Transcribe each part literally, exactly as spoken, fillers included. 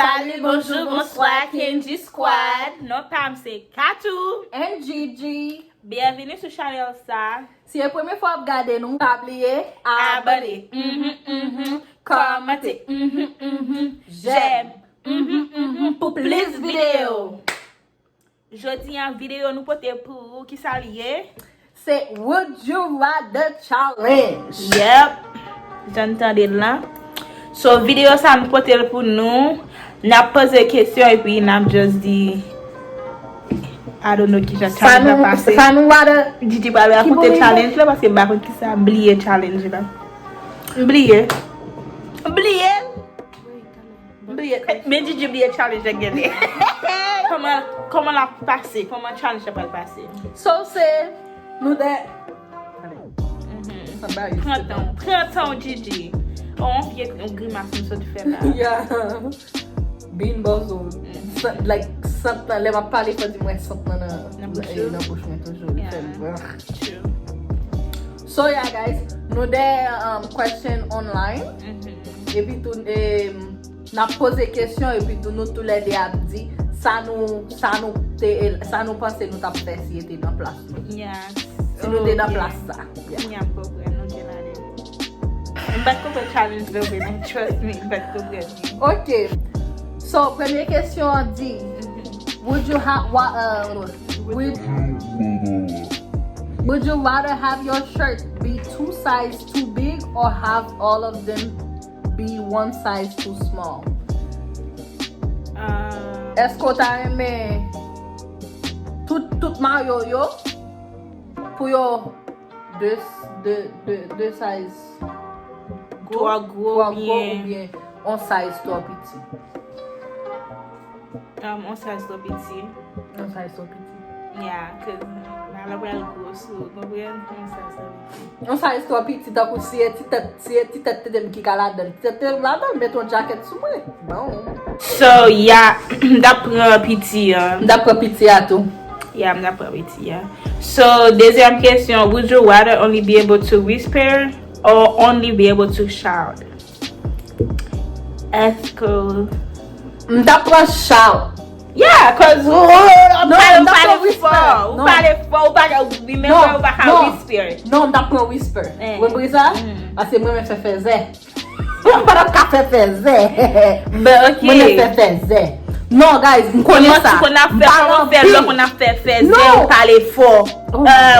Salut, bonjour, bonsoir, Kenji Squad. Non pa m se Katou. And Gigi. Byenvini sou chanèl sa. Si e premye fwa w ap gade nou, pa bliye abòne, mhm, mhm, kòmante, mhm, mhm, jèm, mhm, mhm, pou plis videyo. Jodi a, videyo nou pote pou ou, kisa l ye? Se Would You Rather Challenge. Yep. Jan n tande l lan. So, videyo sa nou pote l pou nou. N ap poze kesyon epi n ap just di, I don't know kijan challenge la pase. Sa nou rather. Gigi pral rakonte challenge la paske m pa konn kisa, m bliye challenge la. M bliye. M bliye. Bliye, men Gigi bliye challenge la genyen. Kòman, kòman l ap pase? Kòman challenge la pral pase? So se nou de. Pran tan, pran tan w, Gigi. Oh, yon vye yon grimas m sot fè la. Yeah. Bean boozled. Sant, like, sant lan, lè m ap pale, fò di mwen sant lan nan, nan bouch mwen toujou. Li fè m, ugh. So yeah, guys, nou de, um, question online. Epi tou, em, n ap poze kesyon epi tou nou toulède ap di sa nou, sa nou te, sa nou panse nou t ap fè si e te nan plas nou. Yeah. Si nou te nan plas sa. Yeah. Kounye a m konprann, nou te ladan. M pa t konprann challenge la vre, men trust me, m pa t konprann. Ok. So, premye kesyon an di, would you ha-, wa-, uh, would, would you rather have your shirt be two size too big or have all of them be one size too small? Èske w ta renmen tout, tout mayo yo pou yo de, de, de, de size gwo, twò gwo oubyen yon size twò piti? Um, yon size twò piti. Yon size twò piti. Yeah, cause m la pral gwo sou, konprann? Yon size twò piti. Yon size twò piti, tankou si e ti tèt, si e ti tèt tete m ki ka ladan l. Ti tèt tete m ladan l, met yon jakèt sou mwen. Bon. So, yeah, m t ap pran piti an. M t ap pran piti a tou. Yeah, m t ap pran piti a. So, dezyèm kesyon, would you rather only be able to whisper or only be able to shout? Èske m t ap pran shout? Yeah, cause ou, ou, ou pale, ou pale fò, ou pale fò, ou pa ka, remember, ou pa ka whisper. Non, m t ap pran whisper. Ou konprann sa? Paske mwen menm fè fèzè. Mwen pa t ap ka fè fèzè. Mwen menm fè fèzè. Non, guys, m konnen sa. Kòman ti konn ap fè, kòman fè lè konn ap fè fèzè, ou pale fò.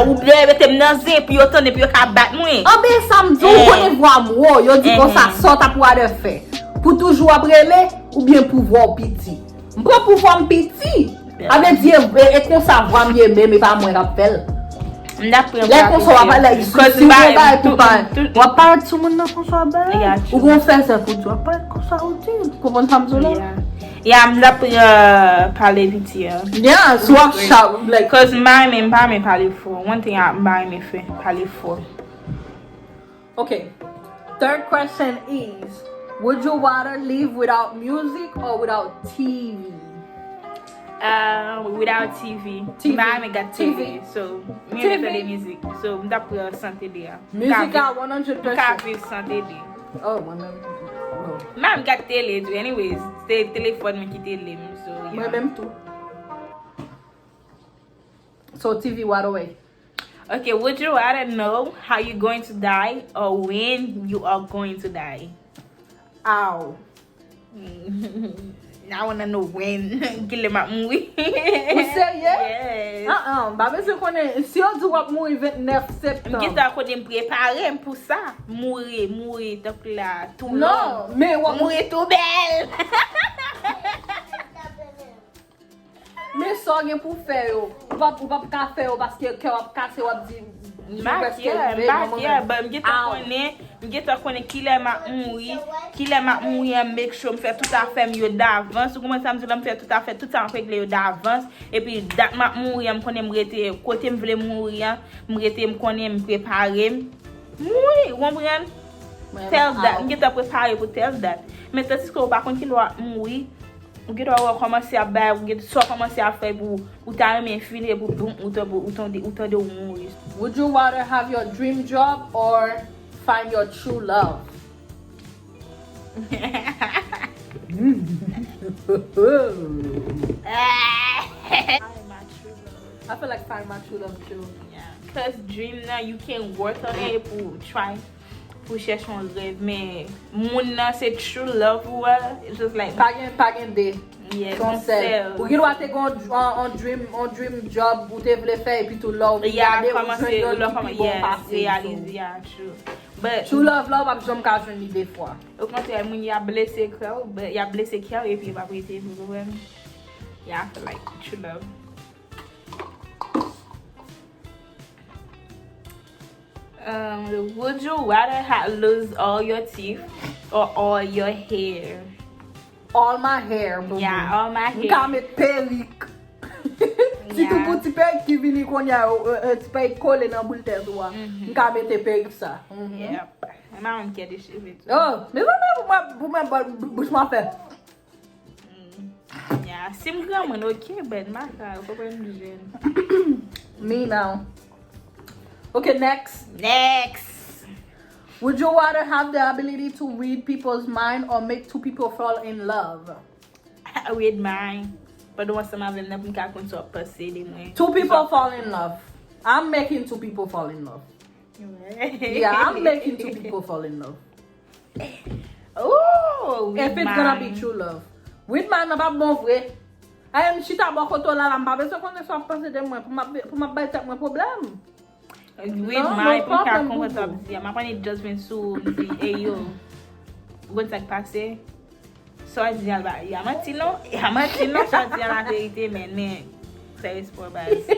Ou byen mete m nan zen pou yo tande, pou yo ka bat mwen. Anben sa m di w, ou konnen vwa m wo, yo di konsa, sa w t ap rather fè? Pou toujou ap rele, oubyen pou vwa w piti? M pran pou vwa m piti. A vle di, e, e konsa vwa m ye, men e pa mwen k ap fè l. M t ap pran vwa piti. Lè konsa w ap pale, si w gen bagay pou pa, w ap parèt sou moun nan konsa w ap pale. Ou gon fèzè pou di, w ap parèt konsa ou di, ou konprann sa m di w la? Yeah, m t ap pran pale piti an. Yeah, si w ap shout, like. Cause m pa renmen, m pa renmen pale fò. One thing a, m pa renmen fè, pale fò. Okay. Third question is, would you rather live without music or without T V? Uh, without T V. T V. M pa renmen gad T V, so, m renmen tande mizik. So, m t ap pran san tele a. Mizik a one hundred percent. M ka viv san tele. Oh, mwen menm. M pa renmen gad tele tou. Anyways, se telefòn mwen ki tele m, so, yeah. Mwen menm tou. So, T V, what away? Okay, would you rather know how you going to die or when you are going to die? Ow. I wanna know when. Kilè m ap mouri. Ou serye? Yes. Ah, ah, m pa bezwen konnen. Si yo di w ap mouri vennèf septanm. M gentan konnen m prepare m pou sa. Mouri, mouri, tankou la, tou long. Non, men w ap mouri tou bèl. Men sa w gen pou fè yo, ou p ap, ou p ap ka fè yo paske kè w ap kase, w ap di, m pa care, m pa care, but m gentan konnen, m gentan konnen kilè m ap mouri, kilè m ap mouri an, make sure m fè tout afè m yo davans, ou konprann sa m di w la, m fè tout afè, tout sa m ap regle yo davans, epi dat m ap mouri an, m konnen m rete kote m vle mouri an, m rete, m konnen, m prepare m, mouri, ou konprann? Tèl dat, m gentan prepare pou tèl dat. Men tandiske ou pa konn kilè w ap mouri, ou gen dwa wè w kòmanse ap bay, ou gen sa w kòmanse ap fè pou ou ta renmen fini epi boum, ou tande, ou tande, ou tande ou mouri. Would you rather have your dream job or find your true love? Find my true love. I feel like find my true love too. Yeah. Cause dream nan, you can work on it pou try pou chèche yon rèv, men moun nan se true love ou a, it's just like pa gen pa gen de. Yes, yon sèl. Ou gen dwa te gen yon, yon, yon dream, yon dream job ou te vle fè, epi tou lè ou vin gade ou jwenn yon ki pi bon pase. Realize a, true. But true love la ou p ap janm ka jwenn li de fwa. Okontrè, moun y ap blese kè w, but y ap blese kè w epi yo p ap rete vre, ou konprann? Yeah, I feel like true love. Um, would you rather ha lose all your teeth or all your hair? All my hair, boo. Yeah, all my hair. M ka met perik. Ti tou pou ti perik ki vini kounye a, ti perik kole nan boul tèt ou a. M ka mete perik sa. Yep. Mwen pa menm kè de cheve tou. Oh, mezanmi, pou mwen, pou mwen, bouch mwen fè. Yeah, si m granmoun, ok, but m pa ka, ou konprann, m jèn. Me now. Okay, next. Next. Would you rather have the ability to read people's mind or make two people fall in love? Read mind. Pandan w ansanm avè l nan pou m ka konn sa w ap panse de mwen. Two people fall in love. I'm making two people fall in love. Yeah, I'm making two people fall in love. Oh, read mind. If it's gonna be true love. Read mind nan pa bon vre. Ay, m chita bò kote w la, la, m pa bezwen konnen sa w ap panse de mwen pou m ap, pou m ap bay tèt mwen pwoblèm. Read mind pou m ka konprann sa w ap di a. M aprann it just vin sou, m di, ey yo, ou konn sa k pase? Sa w di a, a manti non, a manti non, sa w di a laverite, men, men, fè respè w, baz.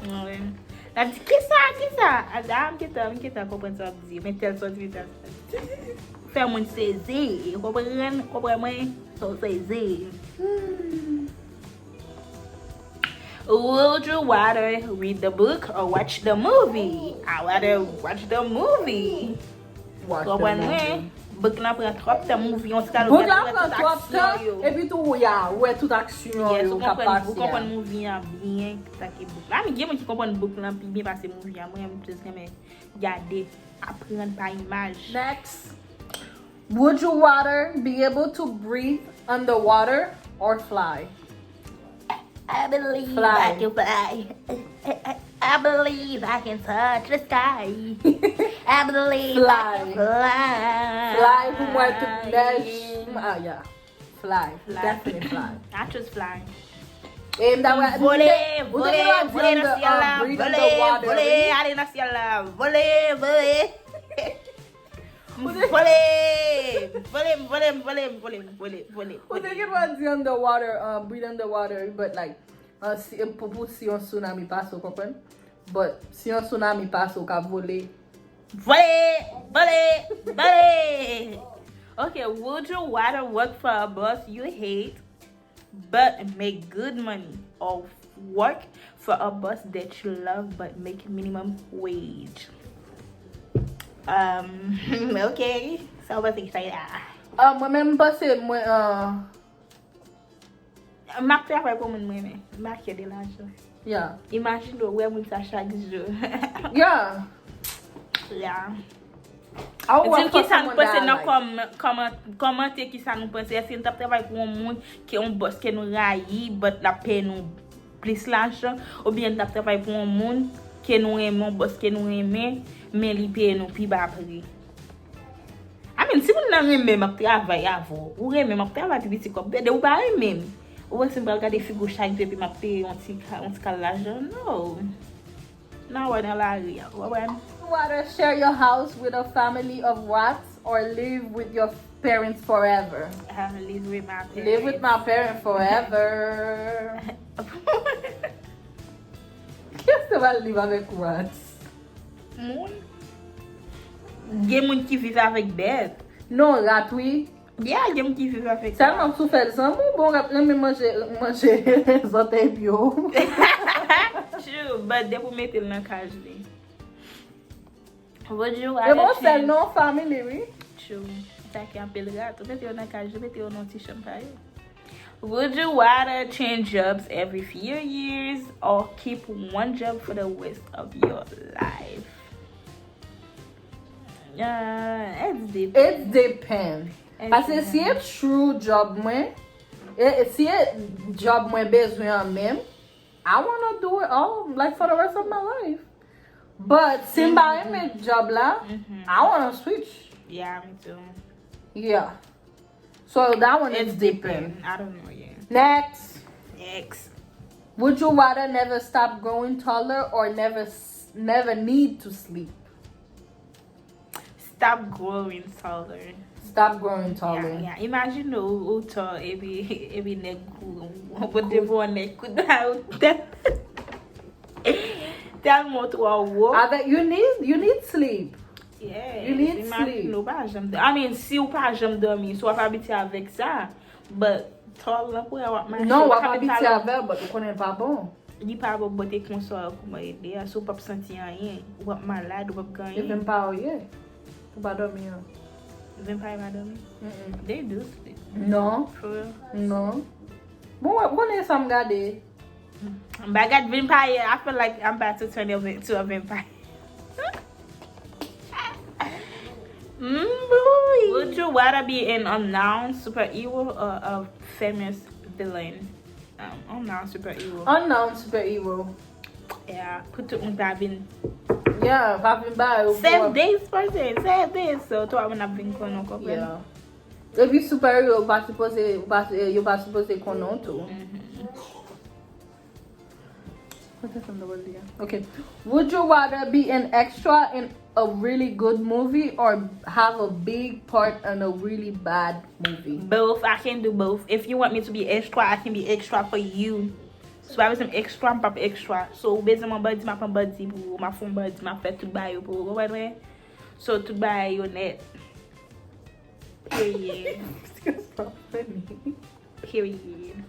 L ap di, kisa, kisa? A, m gentan, m gentan konprann sa w ap di, men tèl sa w di, men tèl sa w di. Fè moun sezi, konprann, konprann mwen, sa w sezi. Would you rather read the book or watch the movie? I rather watch the movie. Konprann mwen, book lan pran twòp tan, movie yon ti ka. Book lan pran twòp tan, epi tou, ya, ou wè tout aksyon yo k ap pase a. Ou konprann movie an byen, sa ki book la. Men gen moun ki konprann book lan pi byen pase movie an. Mwen, m just renmen gade, aprann pa imaj. Next. Would you rather be able to breathe underwater or fly? I believe I can fly. I believe I can touch the sky. I believe I can fly. Fly pou mwen tout nèj. Ah, yeah. Fly. Definitely fly. I choose fly. E m ta wè vole, vole, vole nan syèl la, vole, vole, ale nan syèl la, vole, vole. M vole, m vole, m vole, m vole, m vole, m vole, m vole. Ou te gen dwa di underwater, uh, breathe underwater, but like, uh, si, pou, pou si yon tsunami pase, ou konprann? But si yon tsunami pase, ou ka vole. Vole, vole, vole. Okay, would you rather work for a boss you hate but make good money or work for a boss that you love but make minimum wage? Um, okay. Sa w panse ki sa ye la? Ah, mwen menm, m panse mwen, ah, m ap travay pou moun mwen renmen. M pa kè de lajan. Yeah. Imajine w wè moun sa chak jou. Yeah. Yeah. Di m kisa nou panse nan kòm-, kòman-, kòmantè, kisa nou panse. Èske n t ap travay pou yon moun ke yon bòs ke nou rayi, but l ap peye nou plis lajan? Oubyen n t ap travay pou yon moun ke nou renmen, yon bòs ke nou renmen, men li peye nou pi ba pri? I mean, si moun nan renmen m ap travay avè w, ou renmen m ap travay pou piti kòb, men depi ou pa renmen m, ou panse m pral gade figi w chak jou epi m ap peye yon ti ka-, yon ti kal lajan? No. Nan wè nan lari a, ou konprann? Rather share your house with a family of rats or live with your parents forever? Ah, live with my parents. Live with my parents forever. Kiyès ki va live avèk rats? Moun. Gen moun ki viv avèk bèt. Non, rat wi. Yeah, gen moun ki viv avèk rat. Sèlman si w fè l zanmi w, bon, rat renmen manje, manje zòtèy pye w. True, but depi w mete l nan kaj li. Would you rather change? E bon, sèl non, family wi. True. Sa ki anpil rat. Ou mete yo nan kaj, ou mete yo nan ti chanm pa yo. Would you rather change jobs every few years or keep one job for the rest of your life? Uh, it depends. It depends. Paske si e true job mwen, E, e, si e job mwen bezwen an menm, I wanna do it all, like, for the rest of my life. But si m pa renmen job la, I wanna switch. Yeah, me too. Yeah. So that one is It's different. different. I don't know, yeah. Next. Next. Would you rather never stop growing taller or never s- never need to sleep? Stop growing taller. Stop growing taller. Yeah, yeah. Imagine ou, ou tall, epi, epi nèg ou, ou pote pou yon nèg kou da ou tèt. Tèlman ou twò wo. Avec you need you need sleep. Yes. You need Imagine sleep. Ou pa janm dòmi. I mean, si ou pa janm dòmi, si w ap abitye avèk sa, but tall lan pou w ap mache. Non, ou w ap pa abitye talon- avè l, but ou konnen l pa bon. Li pa bon bote konsa kouman ede a, si w p ap santi anyen, ou p ap malad, ou p ap gen E anyen. Vampire ye. Ou pa dòmi an. Vampire pa dòmi. Mm-mm. They do sleep. Non, For real. Non. Bon, wè, ou konnen sa m gade. But I got vampire. I feel like I'm about to turn into a vampire. Mm, boy. Would you rather be an unknown superhero or a famous villain? Um, unknown superhero. Unknown superhero. Yeah, pou tout moun pa vin. Yeah, pa vin ba yo. Save this person, save this. So, tout moun ap vin konnen, w konprann? Yeah. Epi superhero, ou pa sipoze, ou pa, yo pa sipoze konnen w tou. Ok. Would you rather be an extra in a really good movie or have a big part in a really bad movie? Both, I can do both. If you want me to be extra, I can be extra for you. Si w pa bezwen m extra, m p ap extra. So, ou bezwen m an bandi, m ap an bandi pou ou. M ap fè yon bandi, m ap fè tout bagay yo pou ou. Konprann mwen? So, tout bagay yo nèt. Period. It's so funny. Period.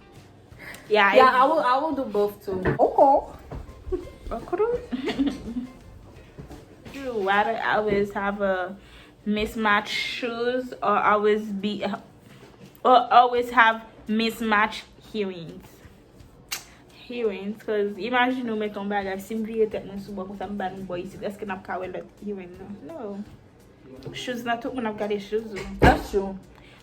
Yeah, Yeah, it's- I will. I will do both too. Okay. You rather always have a mismatched shoes or always be or always have mismatched hearings. Hearings, cause imagine ou met yon bagay, si m vire tèt mwen sou bò konsa, m ba nou bò isit, èske n ap ka wè lòt hearing nan? No. Shoes nan, tout moun ap gade shoes ou. That's true.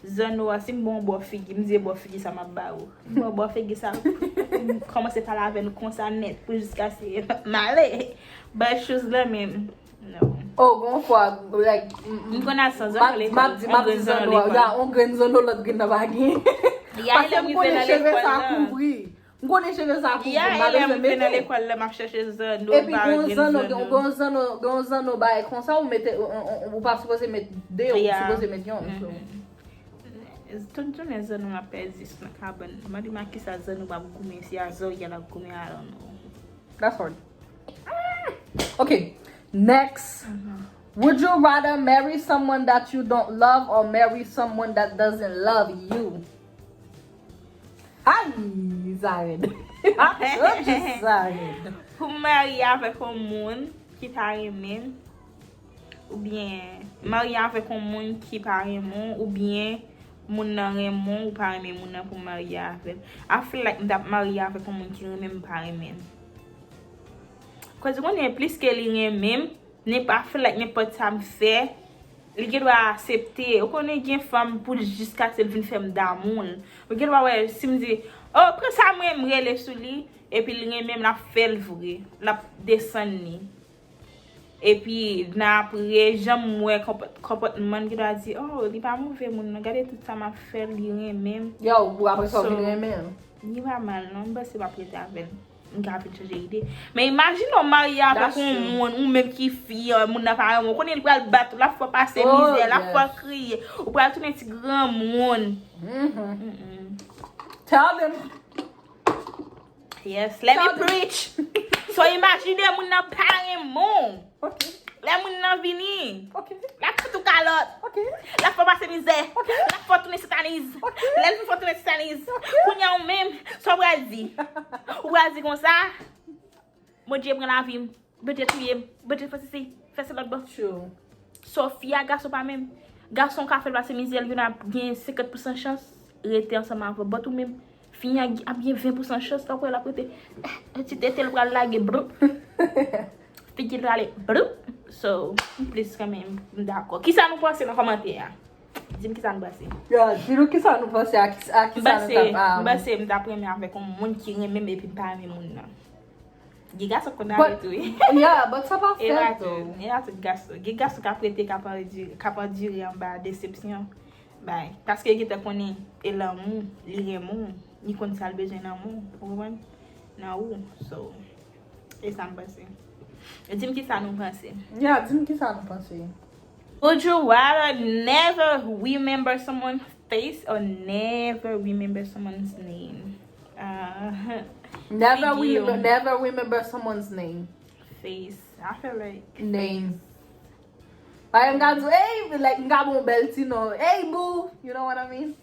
Zanno a, si m bon bò figi, m di bò figi sa m ap ba ou. M bon bò figi sa, m kòmanse pale avè l konsa nèt, pou jiskaske m ale. But shoes la menm, no. Oh, gon fwa, like, m- M konn al san m ap zanno di, m ap lekòl, di, m m ap gen di zanno zanno a, lekòl. Ya, on grenn zanno, lòt grenn nan pa gen. Ya, Paske lè m m konnen rive nan cheve lekòl sa la. kouvri. M konnen cheve sa kouvri, Ya, m pa e lè bezwen m rive nan mete. Lekòl la, m ap chèche zanno, Epi pa gon gen zanno, zanno. Gon zanno, gon zanno bagay konsa, ou mete, ou, ou, ou, ou pa sipoze met de, ou Ya. sipoze met yon. So. Tout jounen zanno m ap pèdi nan kabann. Mande m a kisa zanno m ap goumen, si a zòrye l ap goumen, I don't know. That's hard. Okay, next. Would you rather marry someone that you don't love or marry someone that doesn't love you? Ay, sa rèd. Sa rèd. Pou m marye avèk yon moun ki pa renmen m, oubyen marye avèk yon moun ki pa renmen w, oubyen moun nan renmen w, ou pa renmen moun nan pou w marye avè l. I feel like m t ap marye avèk yon moun ki renmen m, pa renmen m. Koz ou konnen, plis ke li renmen m, nenpòt, I feel like nenpòt sa m fè, li gen dwa aksepte. Ou konnen gen fanm pou jiskaske l vin fè m damou l. Ou gen dwa wè, si m di, oh, pran sa mwen, m rele sou li, epi l renmen m, l ap fè l vre. L ap desann li. Epi, nan apre, jan m wè konpòt-, konpòtman l, gen dwa di, oh, li pa move moun, non. Gade tout sa m ap fè l, li renmen m. Yo, ou apre sa, ou vin So, renmen l. Li pa mal, non. M panse m ap rete avè l. M ka vin chanje ide. Men imajine w marye avèk That's yon true. moun, ou menm ki fi, yon moun nan pa renmen w. Konnen li pral bat ou, l ap fè w pase Oh, mizè, l ap fè w yes. kriye. Ou pral tounen ti granmoun. Mhm. Mm-mm. Tell them. Yes, let me Tell them. Preach. So imajine moun nan pa renmen w. Ok, Lè moun nan vini, ok, l ap fout ou kalòt. ok. L ap fè w pase mizè. Ok. L ap fè w tounen sataniz. Ok. Lè l fin fè w tounen sataniz, Ok. Kounye a ou menm, sa w pral di? Ou pral di konsa, Bondye pran lavi m, Bondye touye m, Bondye fè sesi, fè se lòt bò. True. So, fi a, gason pa menm. Gason ka fè l pase mizè, l vin ap gen senkant pousan chans rete ansanm avè w. But ou menm, fi a ap gen ven pousan chans, tankou l ap rete, eh, ti tete l pral lage, bloup. Figi l ale, bloup. So, m plis kanmenm, m dakò. Kisa nou panse nan kòmantè a? Di m kisa nou panse. Yeah, di nou kisa nou panse a kisa, a M kisa nou panse, t ap m um, panse m ta renmen avèk yon moun ki renmen m epi m pa renmen moun nan. Gen gason konn But- ale tou, wi. Yeah, but sa pa E pa fèt tout, though. e pa tout gason. Gen gason k ap rete, k ap andire, k ap andire anba desepsyon. Bay. Paske yo gentan konnen e lanmou, li renmen w, li konn sa l bezwen nan ou, ou konprann? Nan ou. So, e sa m panse. Di m kisa nou panse. Yeah, di m kisa nou panse. Would you rather never remember someone's face or never remember someone's name? Uh, Never Figi yo. remember, never remember someone's name. Face. I feel like Name. Like, m ka di, hey, like, m ka bon bèl ti non. Hey, boo. You know what I mean?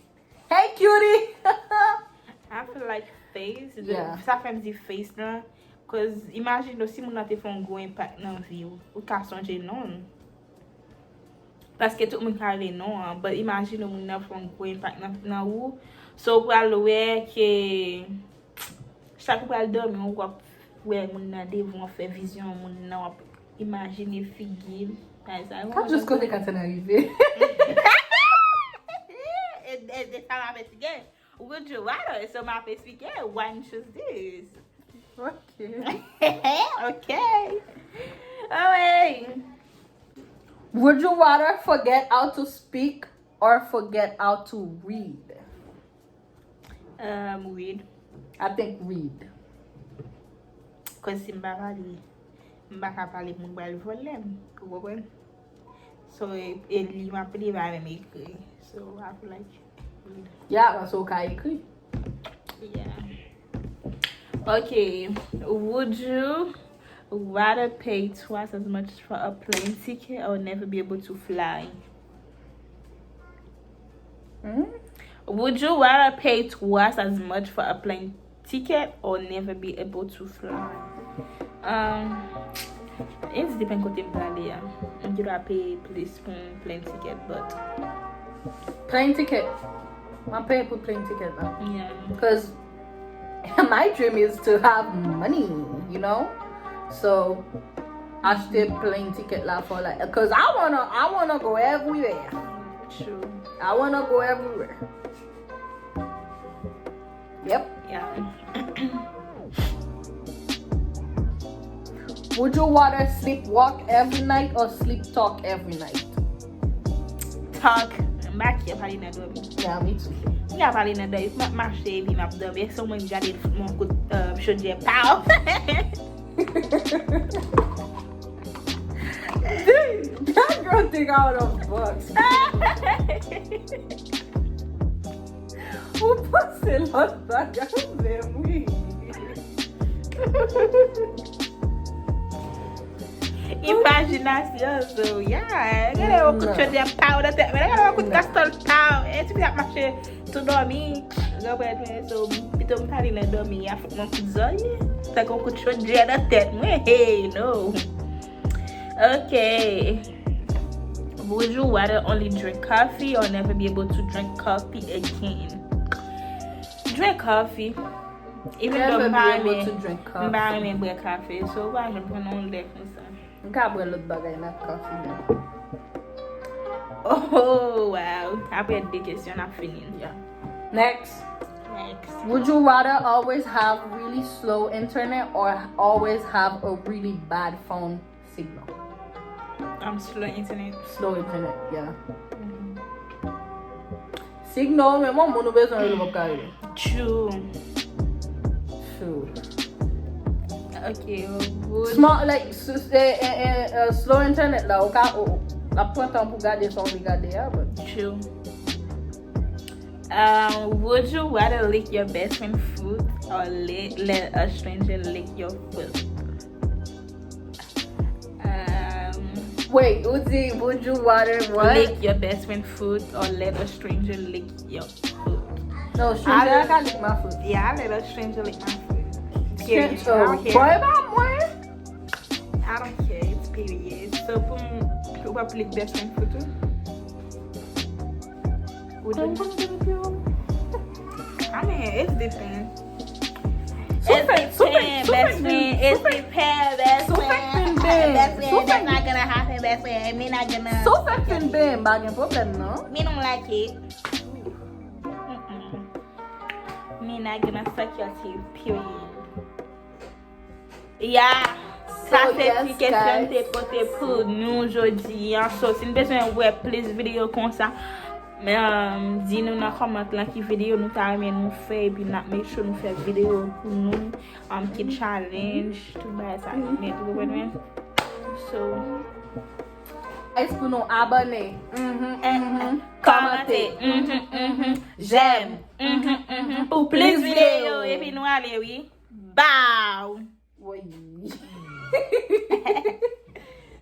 Hey, cutie. I feel like face. Yeah. Sa fè m di face lan. Cause imagine si moun nan te fè yon gwo impact nan vi w. Ou ka sonje non l. Paske tout moun ka rele non an. But imagine moun nan fè yon gwo impact nan, nan ou. So ou pral wè ke chak ou pral dòmi, ou ap wè moun nan devan, w ap fè vizyon moun nan, w ap imajine figi l. Guys, I Ka jis kote Katana rive. E e- e sa m ap esplike. Would you rather? So m ap esplike. Why you choose this? Ok. Ok. Alright. Would you rather forget how to speak or forget how to read? Um, read. I think read. Cause si m pa pale, m pa ka pale, moun pral vòlè m. Ou konprann? So, e, e li m ap li pa menm ekri. So, I feel like read. Yeah, paske w ka ekri. Yeah. Okay. Would you rather pay twice as much for a plane ticket or never be able to fly? Hmm? Would you rather pay twice as much for a plane ticket or never be able to fly? Um, it depend kote m prale a. M gen dwa peye plis pou yon plane ticket, but Plane ticket. M ap peye pou plane ticket la. Yeah. Because my dream is to have money, you know? So, achte plane ticket la for like, because I wanna, I wanna go everywhere. True. I wanna go everywhere. Yep. Yeah. Would you rather sleep walk every night or sleep talk every night? Talk. M pa kè pale nan dòmi. Yeah, me too. M ka pale nan dòmi. M ap mache epi m ap dòmi. E se mwen ki gade m yon kout, euh, chodyè. Pow! That girl think out of box. Ou panse lòt bagay menm wi. Imajinasyon, so, yeah. Gade yon kout chodyè, pow, nan tèt mwen. Gade yon kout kastòl, pow. E ti fi ap mache tou dòmi. Ou konprann mwen? So, pito m pale nan dòmi, a fout mwen kout zòrye. Tankou yon kout chodyè nan tèt mwen. Hey, no. Ok. Would you rather only drink coffee or never be able to drink coffee again? Drink coffee. Even though Never m be pa able renmen, to drink m pa coffee. Renmen bwè kafe, so ou pa janm pran yon lè konsa. M ka bwè lòt bagay nan coffee menm. Oh, wow. Apre de kesyon, n ap fini. Yeah. Next. Next. Would you rather always have really slow internet or always have a really bad phone signal? Um, slow internet. Slow internet, yeah. Signal, men mwen, moun ou bezwen rele w p ap ka rele. True. True. Ok, would Small, like, s- s- eh, eh, eh, eh, slow internet la, ou ka, ou, l ap pran tan pou gade sa w vle gade a, but True. Um, would you rather lick your best friend foot or let, let a stranger lick your foot? Um, Wait, ou di, would you rather what? Lick your best friend foot or let a stranger lick your foot? No, stranger I- ka lick my foot. Yeah, I let a stranger lick my foot. Stranger, Period. I don't care. Boy, e pa mwen. I don't care, it's period. So, pou m, ou p ap lick best friend foot ou? Ou Mwen di- konn depi yo. I mean, it depends. Sou fèk, sou fèk, It depends, sou fèk best friend. It depends, best sou fèk friend. vin ben, Best sou friend, fèk that's not gonna happen. That's why me not gonna. Si w fèk fin benyen, m pa gen pwoblèm non. Me don't like it. Mm-mm. Me not gonna suck your teeth, period. Yeah. Sa So, se yes, ti kesyon m te guys. pote pou nou jodi an. So, si n bezwen wè plis videyo konsa, um, di nou nan kòmant lan ki videyo nou ta renmen nou fè, epi n ap make sure nou fè videyo pou nou, um, ki challenge, tout bagay sa, men tou konprann mwen. So, Guys, pou nou abòne. Mhm, mhm. Kòmante, mhm, mhm, j'aime, mhm, mhm, pou plis videyo, epi nou ale, wi. Bow! Woy.